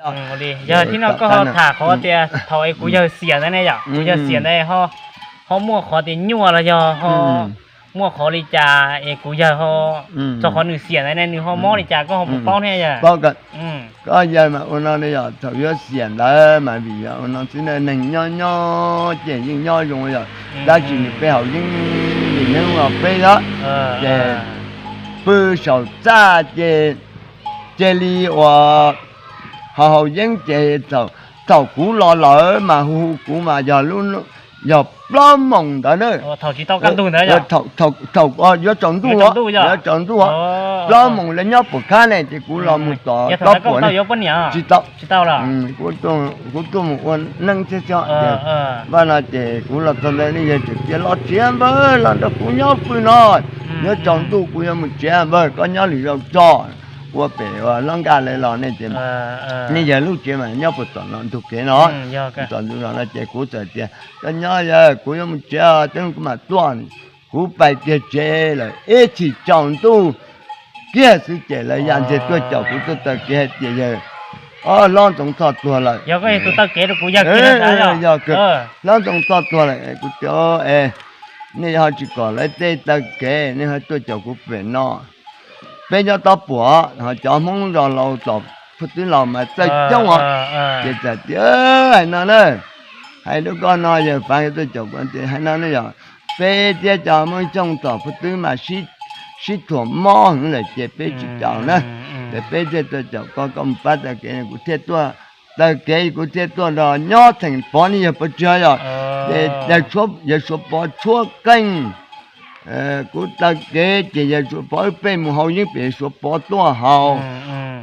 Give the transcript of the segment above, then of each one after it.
Yog tib no koj ho tham qhov tias thaum es kuv yawg xiam ntawd ne yom, kuv yawg xiam ntawd ho muaj qhov tias nyuaj los yog ho muaj qhov li cas es kuv yawg ho, txog qhov nws xiam ntawd ne nws ho mob li cas koj ho puas paub thiab yawg? Koj yawg mas ua no ne yom, thaum yuav xiam ntawd mas vim yog ua no xwb na, neeg nyob nyob ces yeej nyob zoo yom, tab sis nws peb haus yeeb, nws yeeb los peb os, ces pw saum txaj ces cia li uas haus haus yeeb ces thaum kuv los lawm mas hu hu kuv mas yog, yog plaub moos ntawd na, thaum yuav tsaus ntuj, yuav tsaus ntuj, plaub moos lawv nyob puas khab ne ces kuv los mus tom plaub puas ne, tsis tau, kuv tuaj mus ua neeb thiab xwb ces, vaj no ces kuv los txog ntawd nej yawg tseem tias los tsev npawg, los nrog kuv nyob pw no, yuav tsaus ntuj kuv yuav mus tsev npawg, koj nyob lwm zaus tso. Ua pem uas hlob nkaj lawv los ne ces nej yawg lub tsev mas nyob puag tom no ntug kev no, tom ntug no no ces kuv txawm tias koj nyob yawg, kuv yuav mus tsev os, teb kuv mam tuaj. Kuv pais kiag tsev lawm ib chim tsaus ntuj kiag xwb ces lawv ya ntxiag tuaj caum kuv tuaj taw kev hais tias yawg, hlob Ntxoov Txhoj tuag lawm. Yog hlob Ntxoov Txhoj tuag lawm, kuv tias nej ho tsis kom lawv tej taw kev, nej ho tuaj caum kuv pem no. Peb nyob tob puas ho cov Hmoob zos laus tom phaj twb laus mas txawj coob os. Ces txawm tias hais no na, hais rau koj no yawg Fav tuaj caum kuv tias hais no ne yog peb thiab cov Hmoob Xyooj tom phaj twb mas sib thuam mob heev lawm ces peb tsis caum na. Ces peb thiaj tuaj caum koj, koj mus pab taw kev, kuv thiaj tuaj taw kev, kuv thiaj tuaj nrog nyob theem pov nej yawg pov tseg yom. Ces yawg Suav Pov tshuab qeej, kuv taw kev ces yawg Suav Pov wb peb mus haus yeeb pem Suav Pov tuaj haus.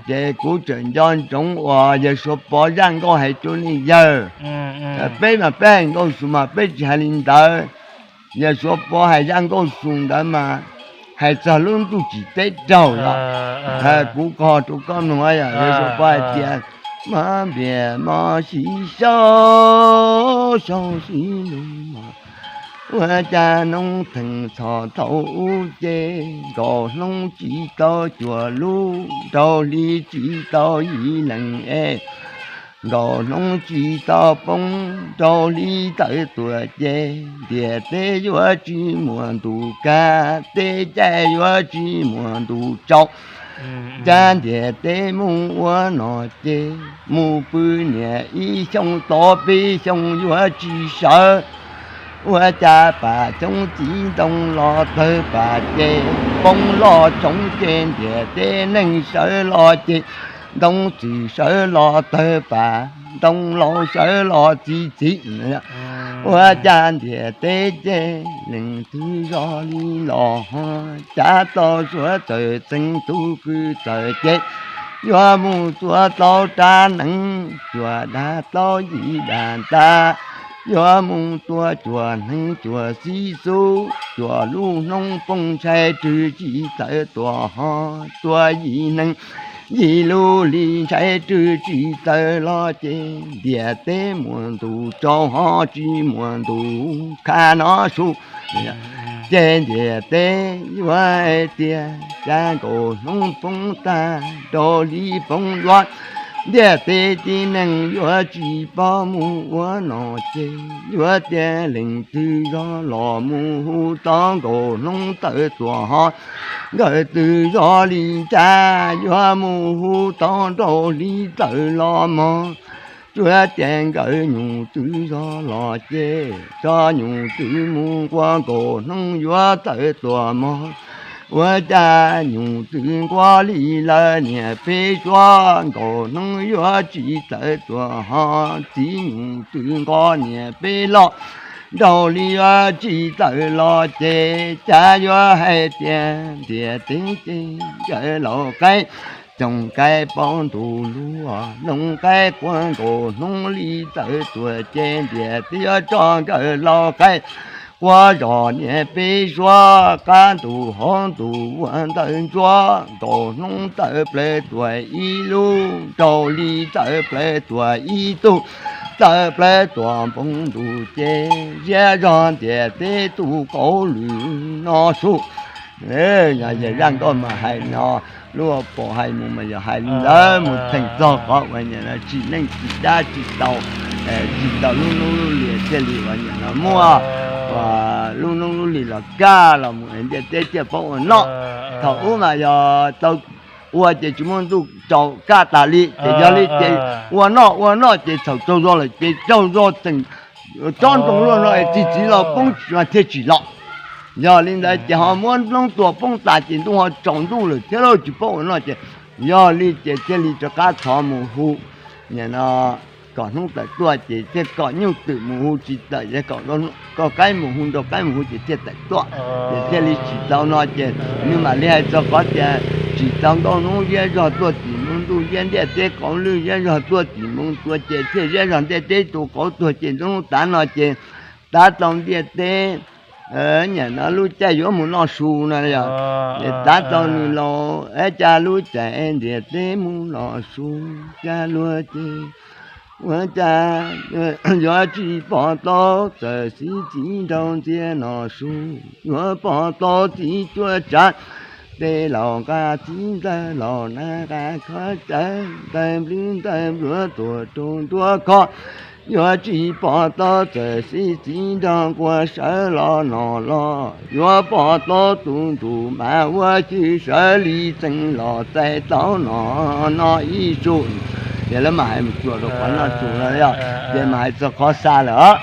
Ces kuv tseem nco ntsoov uas yawg Suav Pov zaj nkauj hais rau nej yawg. Peb mas peb hais nkauj xus mas peb tsis hais li ntawd. Yawg Suav Pov hais zaj nkauj xus ntawd mas hais txog lub ntuj tsim teb raug los. Kuv qhia rau koj mloog, yawg Suav Pov hais tias, mab npias mos siv xyab, xyab siv lug mos, ua cas noob theem txhom thaum ub ces nkaus hnub tsis tau cuaj lub, nraug hli tsis tau yim leeg es nkaus hnub tsis tau poob, nraug hli tawm tuaj ces ntiaj teb yuav tsis muaj ntuj, kav teb caij yuav tsis muaj ntuj tsaus. Cas ntiaj teb mus ua no ces mus pw niam ib xyoos tau peb xyoos yuav tsis sawv. Ua cas pam xyoob txiv ntoo los tawg pam ces poob los tsoov ces ntiaj teb neeg sawv los ces ntoo txwm sawv los tawg pam, ntoo laus sawv los txi txiv. Ua cas ntiaj teb ces leej twg zoj li los ho cav tau suav txawm txeev tug kws txawm ces yuav mus tua tau rab nees, cuaj dab tau yim dab ntag, yuav mus tua cuaj hneev cuaj xib xub, cuaj lub hnub poob ntshai rwg tsis txawj tuaj ho tua yim hneev yim lub hli ntshai rwg tsis txawj los ces ntiaj teb muaj ntuj tsaus ho tsis muaj ntuj kha no su. Ces ntiaj teb yuav hais tias cas nkaus hnub poob tag nraug hli poob duav, ntiaj teb tib neeg yuav tsis paub mus ua no ces yuav tias leej twg zoj los mus hu tau nkaus hnub tawm tuaj ho, nkawd twg zoj li cas yuav mus hu tau nraug hli txawm los mog. Tsuas tias nkawd nyuj twg zoj los ces tso nyuj twg mus nqua nkaus hnub yuav txawm tuaj mog. Ua cas nyuj twg nqua li lawm niam peb suav, nkaus hnub yuav tsis txawm tuaj ho txiv nyuj twg nqua niam peb loj, nraug hli yuav tsis txawm los ces cas yuav hais tias ntiaj teb ces nkawd laus qaib, tsoom qaib paub ntuj luag, noog qaib quaj nkaus hnub li txawm tuaj ces ntiaj teb yuav tso nkawd laus qaib quaj zos niam peb suav, qab ntuj hauv ntuj ua ntawm ntsuab, nkaus hnub txawm plawv tuaj ib lub, nraug hli txawm plawv tuaj ib tug, txawm plawv tuaj npoo ntuj ces ziab zog ntiaj teb tus kauv lwm no su. Yog yawg zaj nkauj mas hais no, lub pom hais mus mas yog hais li ntawd mus theem txog qhov uas nim no tsim neej tsim dab tsis tau, tsis tau lub hnub lub li thiaj li uas nim no muaj lub hnub lub li los kaj los mus ntiaj teb thiaj paub ua noj. Thaum ub mas yog tau ua ces tsis muaj ntuj tsaus kaj tas li ces yog li ces ua noj ua noj ces thaum tsaug zog lawm ces tsaug zog tseem tsob ntoo luaj no es txi txiv los poob mas thiaj tsim los. Yog li ntawd ces ho muab noob tua poob tas ces ntuj ho tsaus ntuj lawm thiab lawm tsis paub ua noj ces yog li ces thiaj li rov qab thov mus hu nim no kom hnub tawm tuaj ces thiaj kom nyuj twm mus hu tsis tawm ces kom nkauj qaib mus hu nraug qaib mus hu ces thiaj tawm tuaj. Ces thiaj li tsim tau no ces nws mam li hais txog qhov tias tsim tau nkauj hnub ziab zog tuaj tim mus ntuj ziab ntiaj teb qauv lwj ziab zog tuaj tim mus tua ces thiaj ziab zog ntiaj teb tus qauv tuag ces ntuj hnub tav no ces tav tau ntiaj teb nim no lub caij yuav mus noj su no yog, ces tav tau nws los es cas lub caij ntiaj teb mus noj su, cas luag ces ua cas yuav tsis pom tau txawm xiv txiv nraug ntxias noj su, yuav pom tau txiv cuab tsav, tej laus nqa txiv ntxawg los na nqa khaub cawv ntawg nplwb ntawg npluav tuag rau nruab khov. Yuav tsis pom tau txawm xiv txiv nraug nquas sawv los noj los, yuav pom tau tus ntsuj mas ua cwj sawv li txeeg los txais tau no, no ib su. Ces lawv mam hais mus txuas rau qhov noj su no yog, ces mam hais txog qhov xa lawm os,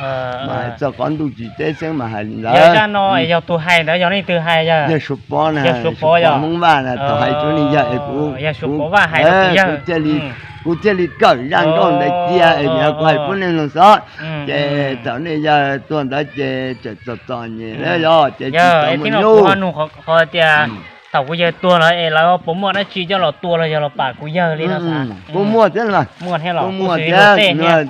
mam hais txog qhov ntuj tsis teb xeeb mam hais li ntawd. Zaj no yog tus hais ntawd yog leej twg hais? Yawg Suav Pov na, Suav Pov Hmoob Vaj na, thaum hais tsuas li yog es kuv, kuv thiaj li, kuv thiaj li kawm zaj nkauj ntawd cia es kuv hais pub nej mloog xwb. Ces thaum nej yawg tuag ntawd ces tseem txom txom nyem na yog ces tsis tau muaj nyuj. Qhov tias thaum kuv yawg tuag lawm es lawv puas muaj dab tsi coj los tua los yog los pam kuv yawg li no? Kuj muaj thiab, kuj muaj thiab,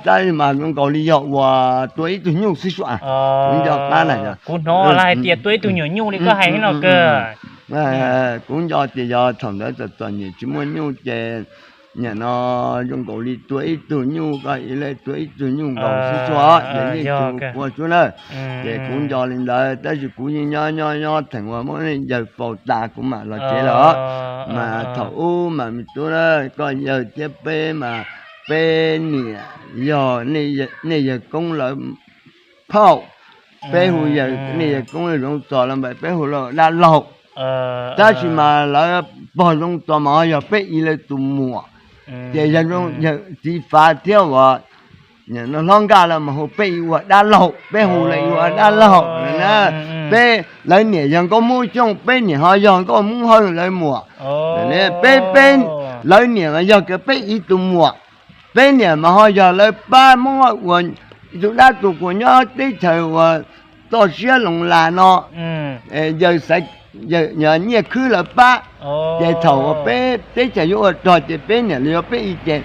tab sis mas zoo nkaus li yog uas tua ib tug nyuj xwb sua. Kuv nco qab na, kuv hnov lawv hais tias tua ib tug nyuam nyuj li koj hais thiab no kawg. Kuv nco tias yog thaum ntawd txom txom nyem tsis muaj nyuj ces nim no zoo nkaus li tua ib tug nyuj, koj ib leeg tua ib tug nyuj nkaus xwb sua, ces yeej tsis ua tsuab na. Ces kuv nco li ntawd tab sis kuv yeej nyob nyob nyob theem uas muab nej yawg faus tas kuv mam los tsev lawm. Mas thaum ub mas me tub na, koj yawg thiab peb mas peb niam yog nej yawg koob lawv phauj, peb hu yawg, nej yawg koob lawv Zoov Txos los npaum peb hu lawv dab laug. Tab sis mas lawv pog Zoov Txos mas ho yog peb i lawv tus muam, ces yawg txiv Fav thiab uas hlob Nkaj lawv mas hu peb i ua dab laug, peb hu lawv i ua dab laug na. Peb, lawv niam yog Nkauj Muab Xyooj, peb niam ho yog Nkauj Muab Hawj lawv muam. Peb, peb, lawv niam mas yog kiag peb i tus muam, peb niam mas ho yog lawv pab Hmoob Hawj uas tus dab tus qhuas nyob teb chaws uas toj siab Loos Las no, yawg xaiv, yawg Nyiaj Khwb lawv pab. Ces thaum uas peb teb chaws yuav ua rog ces peb niam los yog peb i ces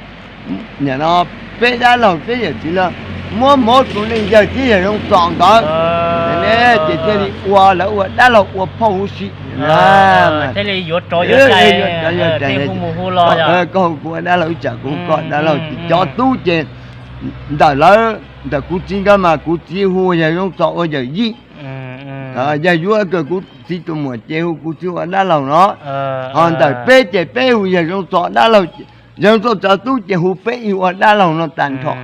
nim no peb dab laug peb yawm txiv lawv muab hmov tus neeg yawg thiab yawg Zoov Txos nkawd, ces thiaj li ua lawv ua dab laug ua phauj huv si. Thiaj li yuav rov yuav cai, hu mus hu los, koj hu kuv ua dab laug ib tsam kuv hu koj dab laug ces cov tub ces ntawm lawv, ntawm kuv txiv nkawd mas kuv txiv hu yawg Zoov Txos ua yawm yij. Yawg yuav kawg kuv txiv tus muam ces hu kuv txiv ua dab laug no. Ho ntawm peb ces peb hu yawg Zoov Txos dab laug, yawg Zoov Txos cov tub ces hu peb ib ua dab laug no tag nrho.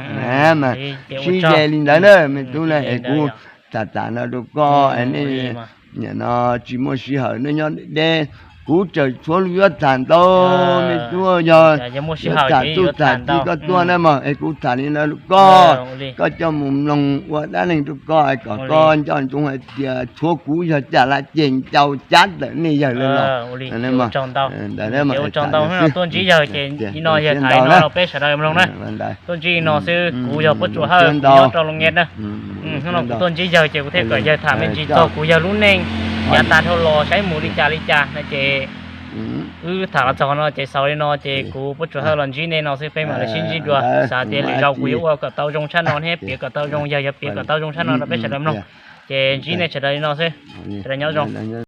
Sib ze li ntawd na me tub na es kuv tham tas no rau koj, nej nim no tsis muaj sij hawm nej nyob deb deb, kuv tseem tshuav lus yuav tham ntau me tub, yog yuav tham txuj tham ci koj tuaj na mas es kuv tham li no rau koj, koj coj mus mloog ua dab neeg rau koj kom koj nco ntsoov hais tias tshuav kuv yog caj las ces ncau cav ntawm nej yawg lawm los. Ntawd tuaj ntsib yawg ces no yawg tham li no rau peb sawv daws mloog na. Tuaj ntsib li no xwb, kuv yog Puab Tsuas Hawj, kuv nyob rau Loos Nge na. Hnub no kuv tuaj ntsib yawg ces kuv thiaj kom yawg tham me ntsis txog kuv yawg lub neej yav tas dhau los saib mus li cas li cas no ces wb tham los txog no ces xaus li no ces kuv Puab Tsuas Hawj los ntsib nej no xwb, peb mam li sib ntsib dua. Xav tias lwm zaus kuv yuav ua kom tau zoo tshaj no thiab piav kom tau zoo, yawg yuav piav kom tau zoo tshaj no rau peb sawv daws mloog. Ces ntsib nej sawv daws li no xwb, sawv daws nyob zoo.